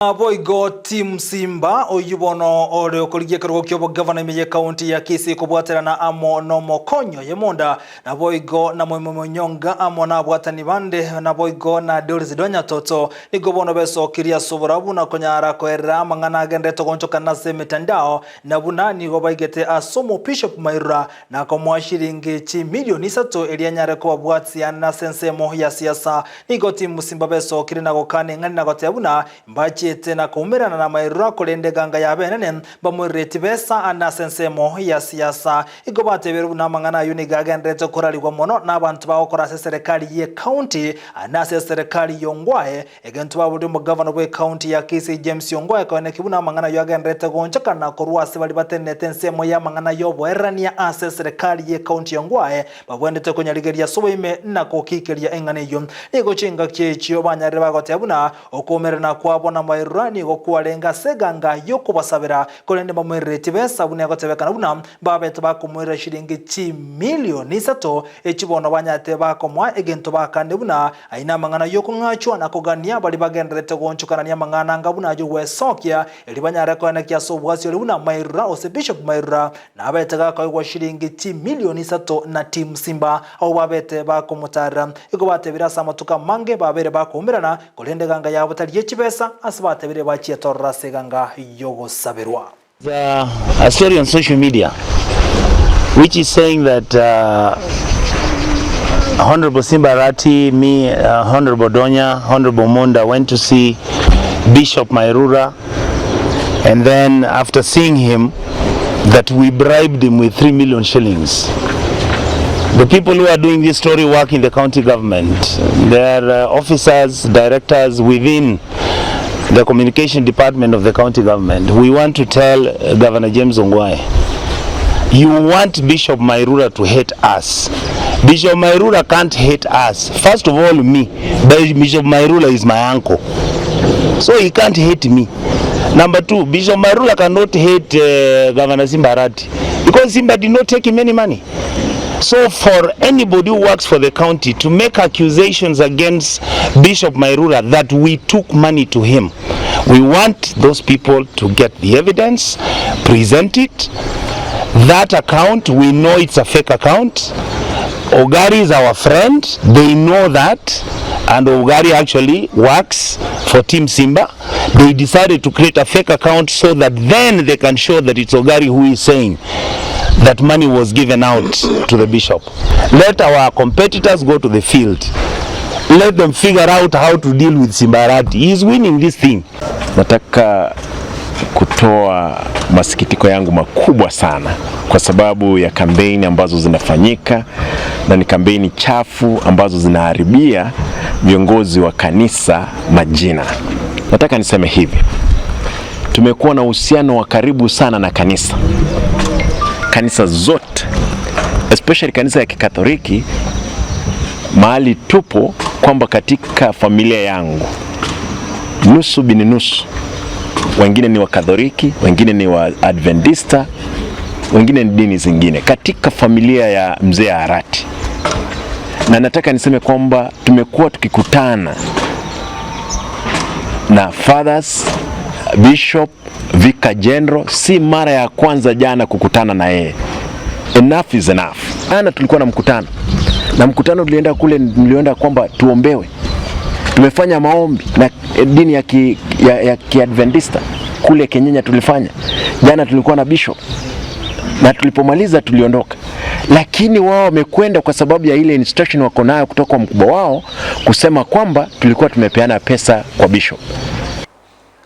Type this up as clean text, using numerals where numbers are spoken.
Naboigo Tim Simba, oyio bono ore okorigia ekerogo ki'obogavana ime y'ecounty ya Kisii kobwaterana amo nomokonyi oye Monda, naboigo na Moimo Monyonga amo nabwatani bande, naboigo na Doris Donya Toto, nigo bono besokirie ase oborabu na konyara koerera amang'ana agenderete gonchokana ase emetandao, na buna nigo baigete ase Omobishop Mairura na komoa shilingi chimilioni isato erio anyare kobabwatia nase ensemo ya siasa. Nigo Tim Simba besokire na gokana eng'ani na goteba buna mbachiete na koumerana na Mairura korende eganga yabo enene mbamoirereti besa ande ase ensemo ya siasa. Igo batebeirwe buna amang'ana ayio nigo agendererete korarigwa mono nabanto bagokora ase eserekari ye county ande ase eserekari y'Ongwae Egento baboria omogavana bw'ecounty ya Kisii James Ongwae koeneki buna amang'ana ayio agendererete goonchokana korwa ase baria batenenete ensemo y'amang'ana y'oboererania ase eserekari y'ecounty ya Ongwae babwenerete konyarigeria ase oboime na gokikeria eng'ana eyio. Nigo chingaki echio banyarire bagoteba buna okoumerana kwabo na Mairura nigo kwarenge ase eganga y'okobasabera korende mbamoireretie besa buna egotebekana buna babete bakomoirera shilingi chimilioni isato echi bono banyarete bakomoa egento bakane buna Ayio namang'ana y'okong'achwa na kogania baria bagendererete goonchokanania amang'ana anga buna ay'ogwesokia, erio banyare koenekia ase obwasi oria buna Mairura gose Bishop Mairura nabete gakoegwa shilingi chimilioni isato na Team Simba abwo babete bakomotarera. Igo batebire ase amatuko amange babeire bakoumerana, korende eganga yabo tari ye chibesa, ase batebire bachietorora ase eganga y'ogosaberwa. A story on social media which is saying that uh, Honorable Simba Arati, me, uh, Honorable Donya, Honorable Munda went to see Bishop Mairura and then after seeing him that we bribed him with 3 million shillings. The people who are doing this story work in the county government. They are uh, officers, directors within the communication department of the county government. We want to tell uh, Governor James Ongwae, you want Bishop Mairura to hate us. Bishop Mairura can't hate us. First of all, me, Bishop Mairura is my uncle. So he can't hate me. Number two, Bishop Mairura cannot hate uh, Governor Simba Arati because Simba did not take him any money. So for anybody who works for the county to make accusations against Bishop Mairura that we took money to him, we want those people to get the evidence, present it. That account, we know it's a fake account. Ogari is our friend, they know that, and Ogari actually works for Team Simba. They decided to create a fake account so that then they can show that it's Ogari who is saying that money was given out to the bishop. Let our competitors go to the field. Let them figure out how to deal with Simba Arati. He is winning this thing. Nataka kutoa masikitiko yangu makubwa sana kwa sababu ya kampeni ambazo zinafanyika na ni kampeni chafu ambazo zinaharibia viongozi wa kanisa majina. Nataka niseme hivi, tumekuwa na uhusiano wa karibu sana na kanisa, kanisa zote especially kanisa ya Kikatoliki mahali tupo, kwamba katika familia yangu nusu bini nusu, wengine ni Wakatholiki, wengine ni Waadventista, wengine ni dini zingine, katika familia ya mzee Arati. Na nataka niseme kwamba tumekuwa tukikutana na fathers, bishop, vicar general, si mara ya kwanza jana kukutana na yeye. Enough is enough. Ana tulikuwa na mkutano na mkutano tulienda kule, nilienda kwamba tuombewe. Tumefanya maombi na dini ya ki, ya, ya Kiadventista kule Kenyenya tulifanya jana, tulikuwa na bishop na tulipomaliza tuliondoka, lakini wao wamekwenda kwa sababu ya ile instruction wako nayo kutoka kwa mkubwa wao kusema kwamba tulikuwa tumepeana pesa kwa bishop.